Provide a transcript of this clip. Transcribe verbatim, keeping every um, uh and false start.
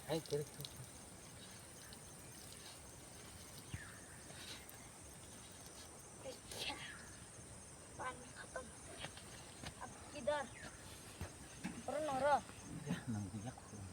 Hai, kiri, kiri. Pani khatam. Ab kidhar? Oro noro. Ya, nang biya khurang.